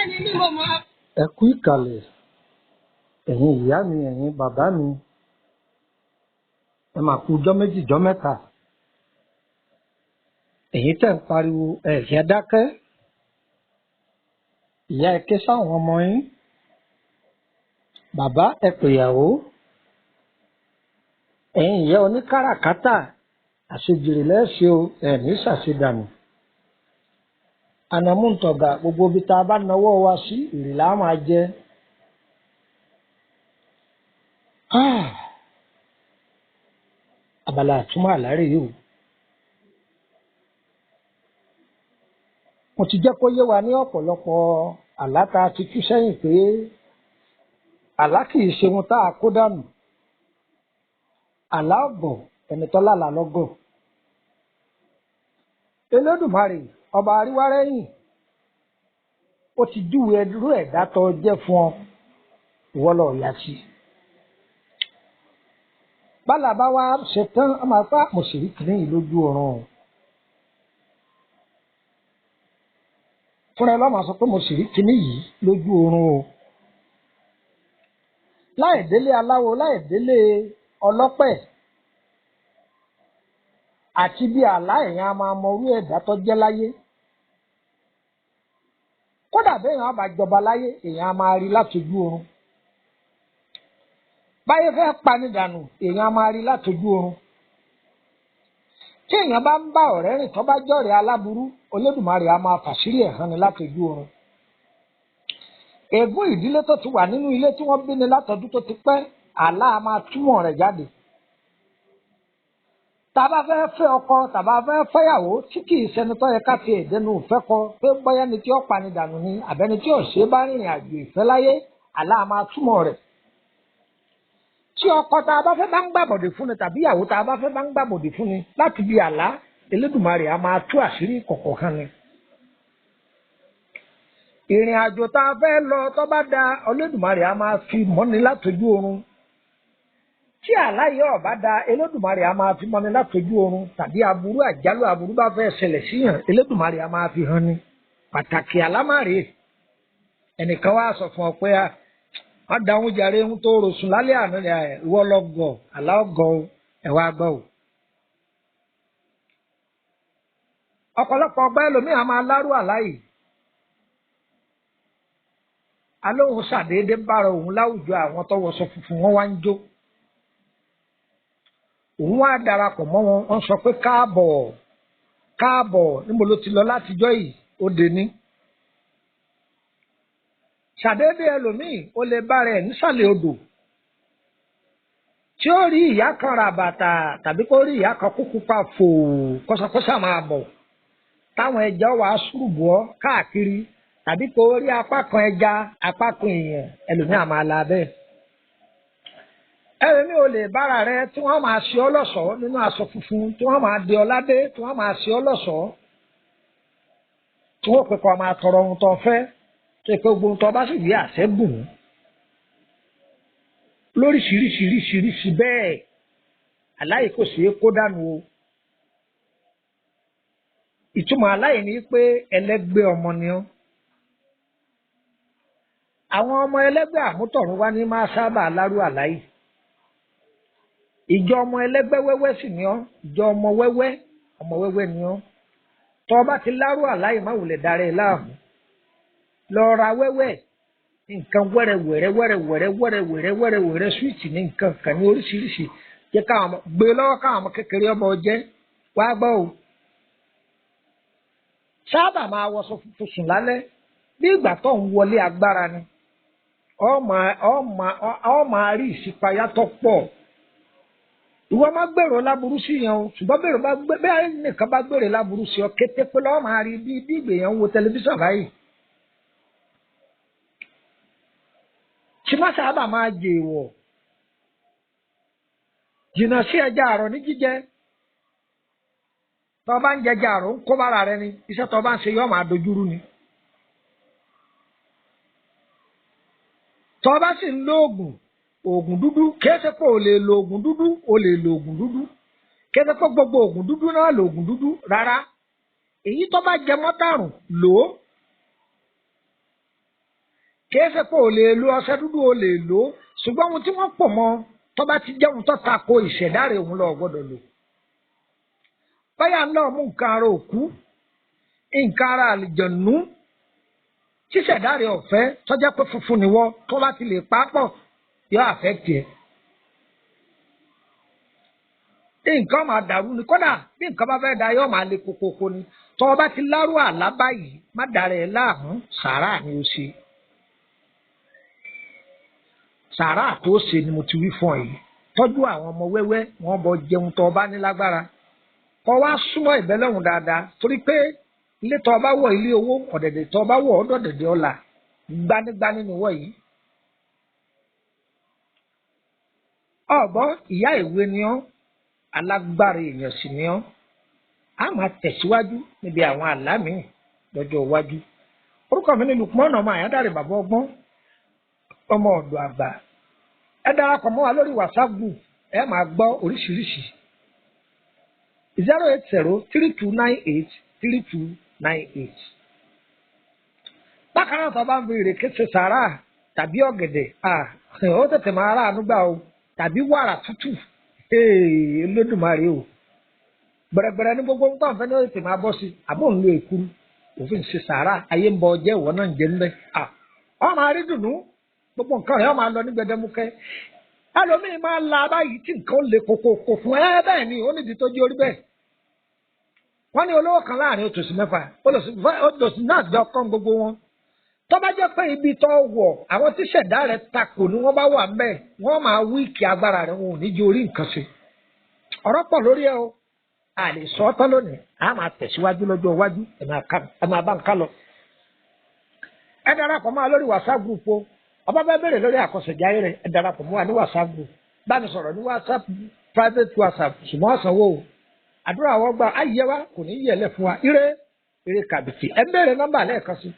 Ni mí mo mọ̀. Ẹ kú ìkàlẹ̀, ẹ̀yin ìyá mi, ẹ̀yin bàbá mi. Ẹ mà kú ọjọ́ méjì, ọjọ́ mẹ́ta. Ẹ̀yin tẹ̀ ń pariwo, ẹ jẹ́ dákẹ́. Ìyá, ẹ ké sáwọn ọmọ yín. Bàbá, ẹ pèyàwó. Ẹ̀yin ìyá oníkàràkátà, àṣejèrè lẹ́ẹ̀ṣẹ̀ o, ẹ̀ ní ṣàṣedànù. Ànàmúntọ̀gà, gbogbo ibi tá a bá nawọ́ wa sí, ìrì là á máa jẹ. Ah! Abala àtúmọ̀ àlárè yìí o. Mo ti jẹ́ kó yé wa ní ọ̀pọ̀lọpọ̀ àlá tá a ti tú sẹ́yìn pé àlá kì í ṣe ohun tá a kó dànù. Àlá ọ̀gọ̀, ẹni tó lálàá lọ́gọ̀. Elédùmarè ọba aríwárẹ́yìn, ó ti júwe irú ẹ̀dá tó jẹ́ fún ọ, ìwọ lọ yà sí. Bálà bá wá ṣe tán, a máa fá mo sì rí kìnìún yìí lójú ọ̀run o. Fúnra ẹ lọ́mọ sọ pé mo sì rí kìnìún yìí lójú oorun o. Láì délé aláwo, láì délé ọlọ́pẹ̀, àti bí àlá èèyàn a máa mọ irú ẹ̀dá tó jẹ́ láyé. Kódà béèyàn á bá jọba láyé, èèyàn a máa rí látojú oorun. Báyé fẹ́ pani dànù, èèyàn a máa rí látojú oorun. Tí èèyàn bá ń bá ọ̀rẹ́ rìn tó bá jọ̀rẹ́ aláburú, Olódùmarè a máa fàṣírí ẹ̀ hàn ni látojú oorun. Ègún ìdílé tó ti wà nínú ilé tí wọ́n bí ni látọdún tó ti pẹ́, àlá a máa túmọ̀ rẹ̀ jáde. Tá a bá fẹ́ fẹ́ ọkọ tàbá fẹ́ fẹ́yàwó tí kì í ṣẹni tó yẹ ká ti ẹ̀dẹ́nu ìfẹ́ kọ, pé bóyá ni tí ó pani dànù ni àbẹ́ni tí ò ṣe bá rìnrìn àjò ìfẹ́ láyé, àlá a máa túmọ̀ rẹ̀. Tí ọkọ tá a bá fẹ́ bá ń gbàbọ̀dè fún ni tàbí ìyàwó tá a bá fẹ́ bá ń gbàbọ̀dè fún ni láti bí àlá, Elédùmarè a máa tú àṣírí kọ̀ọ̀kan hàn ni. Ìrìn àjò tá a fẹ́ lọ tó bá da, Olódùmarè a máa fi mọ́ni látojú oorun. Tí àlá yìí ò bá da, Elédùmarè a máa fi mọ́ni látojú oorun, tàbí aburú àjálù aburú bá fẹ́ ṣẹlẹ̀ síyàn, Elédùmarè a máa fi hàn ni. Pàtàkì àlámàrè. Ẹnìkan wá sọ fún ọ pé a má dáhùn jàre ń tó rò sùn lálẹ́ àná ni ìwọ lọ gọ̀, àlá ọgọ̀ o, ẹ̀ wá gbọ́ o. Ọ̀pọ̀lọpọ̀ ọgbà ẹlòmíì a máa lárú àlá yìí. Alóhùn ṣàdédé bára òun láwùjọ àwọn tó wọṣọ funfun, wọn wá ń jó. Òun wá darapọ̀ mọ́ wọn, wọ́n sọ pé káàbọ̀, káàbọ̀, níbo ló ti lọ látijọ́ yìí, ó dé ní. Ṣàdédé ẹlòmíì ó lè bára ẹ̀ nísàlẹ̀ odò tí ó rí ìyá kan ra bàtà tàbí kó rí ìyá kan kúkú pa fòó kọ́sàkọ́sà máa bọ̀, táwọn ẹja wàá ṣùrùbọ́ káàkiri, tàbí kó rí apá kan ẹja, apá kan èèyàn, ẹlòmíì á máa la bẹ́ẹ̀. Ẹlòmíì ò lè bára rẹ tí wọ́n máa ṣe ọ́ lọ́ṣọ̀ọ́ nínú aṣọ funfun, tí wọ́n máa de ọ ládé, tí wọ́n máa ṣe ọ́ lọ́ṣọ̀ọ́, tí wọ́n pè kọ́ máa tọrọ ohun tó fẹ́, tó pé gbogbo ohun tó bá sì rí àṣẹ gùn lóríṣiríṣiríṣiríṣi bẹ́ẹ̀. Àláì kò ṣeé kó dànù o. Ìtumọ̀ àláì ni pé ẹlẹ́gbẹ́ ọmọ ni ọ́. Àwọn ọmọ ẹlẹ́gbẹ́ àmútọ̀run wá ní máa sábà lárú àláì. Ìjọ ọmọ ẹlẹ́gbẹ́ wẹ́wẹ́ sì ni ọ́, ìjọ ọmọ wẹ́wẹ́, ọmọ wẹ́wẹ́ ni ọ́. Tọ́ ọ bá ti lárú àláì, má wulẹ̀ darẹ̀ láàmú. Lọ ra wẹ́wẹ́, nǹkan wẹ́rẹ́wẹ́rẹ́ wẹ́rẹ́wẹ́rẹ́ wẹ́rẹ́wẹ́rẹ́ wẹ́rẹ́wẹ́rẹ́, súwìtì ní nǹkan kan ní oríṣiríṣi. Jẹ́ káwọn ọmọ gbé lọ́wọ́, káwọn ọmọ kékeré ọmọ jẹ́ wá gbọ́ o. Sábà máa wọṣọ funfun sùn lálẹ́ bí ìgbà tó ń wọlé agbára ni. Ọ máa rí ìṣípayá tó pọ̀. Ìwọ má gbèrò láburú sí yẹn o, ṣùgbọ́n bèrò bá gbé bẹ́ẹ̀ nìkan bá gbèrò láburú sí ọ kété pé lọ́ọ́ máa rí bí bí ìgbèyàn ń wo tẹlifíṣàn báyìí. Tí má sábà máa jẹ èèwọ̀, jìnnà sí ẹja àrọ̀ ní jíjẹ. Tó bá ń jẹja àrọ̀, ń kó bára rẹ ni, iṣẹ́ tó bá ń ṣe yóò máa dojúrú ni. Tó bá sì ń lo oògùn, oògùn dúdú, kìí ṣe pé o lè lo oògùn dúdú, o lè lo oògùn dúdú. Kìí ṣe pé gbogbo oògùn dúdú náà lo oògùn dúdú rárá. Èyí tó bá jẹ mọ́ tàrùn, lò ó. Kìí ṣe pé o lè lo ọṣẹ dúdú, o lè lò ó, ṣùgbọ́n ohun tí wọ́n pọ̀ mọ́ tó bá ti jẹ́ ohun tó tako ìṣẹ̀dá rẹ̀ òun lọ gbọ́dọ̀ lò. Báyà ń lọ mú nǹkan ara òkú, nǹkan ara àlìjọ̀nú tíṣẹ̀dá rẹ̀ ọ̀fẹ́ tó jẹ́ pé funfun ni wọ́n, tó bá ti lè pa á pọ̀ yọ àfẹ́ tiẹ̀. Nǹkan máa dàrú ni, kódà bí nǹkan bá fẹ́ da yọ máa le kokoko ni. Tó o bá ti lárú àlá báyìí, má dàrẹ̀ ẹ́ láàmú, sàárà ni ó ṣe. Sàárà tó ṣe ni mo ti wí fún ọ yìí. Tọ́jú àwọn ọmọ wẹ́wẹ́, wọ́n bọ jẹun tó o bá ní lágbára. Kó wá súnmọ́ ìbẹ́lẹ́hùn dáadáa, torí pé ilé tó o bá wọ̀ ilé owó, ọ̀dẹ̀dẹ̀ tó o bá wọ̀ ọ̀dọ̀dẹ̀dẹ̀ ọ̀la, gbanigbani ni wọ̀ yìí. Ọ̀gbọ́n ìyá ìwé ni ọ́, alágbára èèyàn sì ni ọ́. A máa tẹ̀síwájú níbi àwọn àlá míì lọ́jọ́ iwájú. Orúkọ mi ni Lukman ọmọ Àyándàrè bàbá ọgbọ́n, ọmọ ọ̀dọ̀ àgbà. Ẹ darapọ̀ mọ́ wa lórí WhatsApp group, ẹ máa gbọ́ oríṣiríṣi. 08032983298. Bákan náà, tó bá ń fi ìrèké ṣe sàárà tàbí ọ̀gẹ̀dẹ̀, ó tètè máa ráàánú gbà o, tàbí wàrà tútù, Olódùmarè o. Gbẹrẹgbẹrẹ ní gbogbo nǹkan fẹ́ ní ó tètè máa bọ́ sí. Àbò ń lo èkuru, òfin ṣe sàárà, ayé ń bọ jẹ́, ìwọ náà ń jẹ ńbẹ́. Ọ máa rí dùnú, gbogbo nǹkan rẹ̀ ọ máa lọ ní gbẹdẹmukẹ́. Ẹlòmíín máa la báyìí tí nǹkan ó le koko fún ẹ, bẹ́ẹ̀ ni ó nídìí tó jí orí bẹ́ẹ̀. Wọ́n ní olówó kan láàrin òtòṣì mẹ́fà, òtòṣì náà jọ kán gbogbo wọn. Tó bá jẹ́ pé ibi tó wọ̀ àwọn tí ṣẹ̀dá rẹ̀ takò ni wọ́n bá wà ńbẹ̀, wọ́n máa wíìkì agbára rẹ̀, wọn ò ní jẹ́ orí nǹkan ṣe. Ọ̀rọ̀ pọ̀ lórí ẹ o, a lè sọ ọ́ tán lónìí, a máa tẹ̀síwájú lọ́jọ́ iwájú, ẹ máa bá ń ká lọ. Ẹ darapọ̀ mọ́ wa lórí WhatsApp group o. Ọba bẹ́ẹ̀ bẹ̀rẹ̀ lórí àkọsẹ̀jáyé rẹ̀, ẹ darapọ̀ mọ́ wa ní WhatsApp group. Bá mi sọ̀rọ̀ ní WhatsApp, private WhatsApp, ṣùgbọ́n ọ̀sánwó o. Àdúrà àwọn gbà ayé wa kò ní yẹlẹ̀ fún wa. Ire ire kàbìtì. Ẹ bẹ̀rẹ̀ nọ́mbà lẹ́ẹ̀kan sí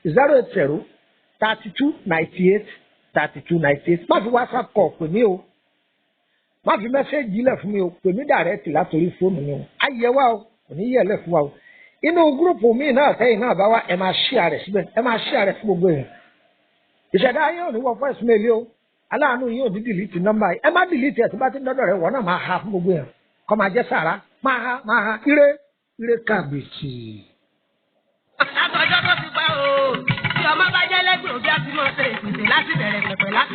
08032983298. Má fi WhatsApp call pè mí o. Má fi mẹ́sẹ̀gì lẹ̀ fún mi o. Pè mí dàrẹ́tì látòrí fóònù mi o. Ayé wa o, kò ní yẹlẹ̀ fún wa o. Inú gúrùpù míì náà tẹ́yìn náà bá wá, ẹ máa share rẹ̀ síbẹ̀. Ẹ máa share rẹ̀ fún gbogbo èèyàn. Ìṣẹ̀dá yín ò ní wọ voice mail o. Aláàánú yín ò ní dìlítì nọ́mbà yìí. Ẹ má dìlítì ẹ̀ tó bá ti ń dọ́dọ̀ rẹ̀, wọ́n náà máa ha fún gbogbo èèyàn. Kọ́ máa jẹ́ sàrà. Máa ha, máa ha. Ire ire kàbìtì. Látọjọ́ tó ti pẹ́ o, tí ọmọ bá jẹ́ lẹ́gbẹ̀ẹ́ òbí á ti mọ̀ ṣe ìpèsè láti bẹ̀rẹ̀ pẹ̀pẹ̀ láti.